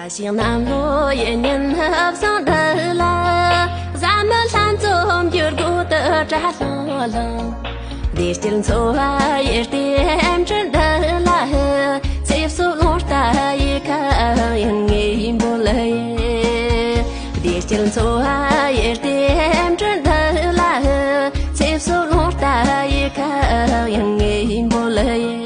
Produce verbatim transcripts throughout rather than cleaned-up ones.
ཞིང་གནམ་ལོ་ཡི་ཉིན་བཟང་འདི་ལ། བཟའ་མི་ལྷན་འཛོམས་འགྱུར་རྒོད་དུ་གྲྭ་ལྷང་ལྷང་། བདེ་སྐྱིད་འཚོ་བ་ཡི་རྟེན་འབྲེལ་འདི་ལ། ཚེ་བསོད་ལོངས་ལྟ་ཡི་ཁ་ཡང་ངེས་འབོལ་ཡི། བདེ་སྐྱིད་འཚོ་བ་ཡི་རྟེན་འབྲེལ་འདི་ལ། ཚེ་བསོད་ལོངས་ལྟ་ཡི་ཁ་ཡང་ངེས་འབོལ་ཡི།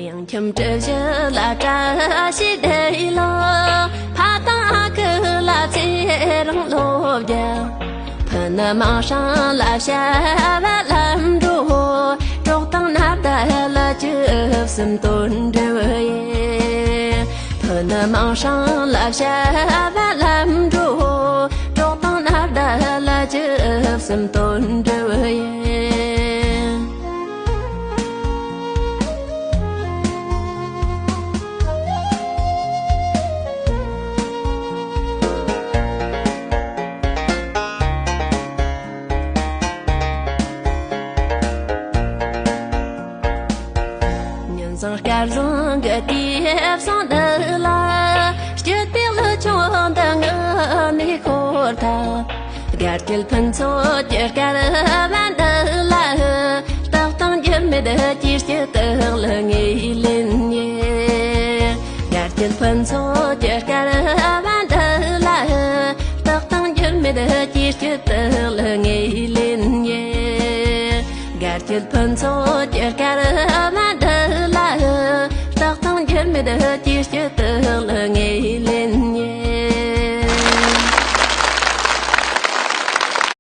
གཡང་ཁྱིམ་གྲུ་བཞི་ལ་བཀྲ་ཤིས་བདེ་ལེགས། ཕ་དང་ཨ་ཁུ་ལ་ཚེ་རིང་བློ་རྒྱ། ཕུ་ནུ་མིང་སྲིང་ལ་བྱ་བ་ལམ་འགྲོ། གྲོགས་དང་ནཱ་ད་ལ་བཅུ་གསུམ་དོན་འགྲུབ་ཡེ། ཕུ་ནུ་མིང་སྲིང་ལ་བྱ་བ་ལམ་འགྲོ། གྲོགས་དང་ནཱ་ད་ལ་བཅུ་གསུམ་དོན་འགྲུབ་ཡེ། ཉིན་བཟང་སྐལ་བཟང་གི་དུས་བཟང་འདི་ལ། སྐྱིད་པའི་ལོ་ཆུང་འདི་ངི་ནས་ཤོར་ཐལ། དགའ་སྐྱིད་ཕུན་ཚོགས་ཀྱི་སྐལ་བ་འདི་ལ། རྟག་དང་འགྱུར་མེད་ཀྱི་སྐྱིད་སྡུག་ལ་ངེས་ལེན་ཡེ། དགའ་སྐྱིད་ཕུན་ཚོགས་ཀྱི་སྐལ་བ་འདི་ལ། རྟག་དང་འགྱུར་མེད་ཀྱི་སྐྱིད་སྡུག་ལ་ངེས་ལེན་ཡེ། དགའ་སྐྱིད་ཕུན་ཚོགས་ཀྱི་སྐལ་བ་འདི་ལ། རྟག་དང་འགྱུར་མེད་ཀྱི་སྐྱིད་སྡུག་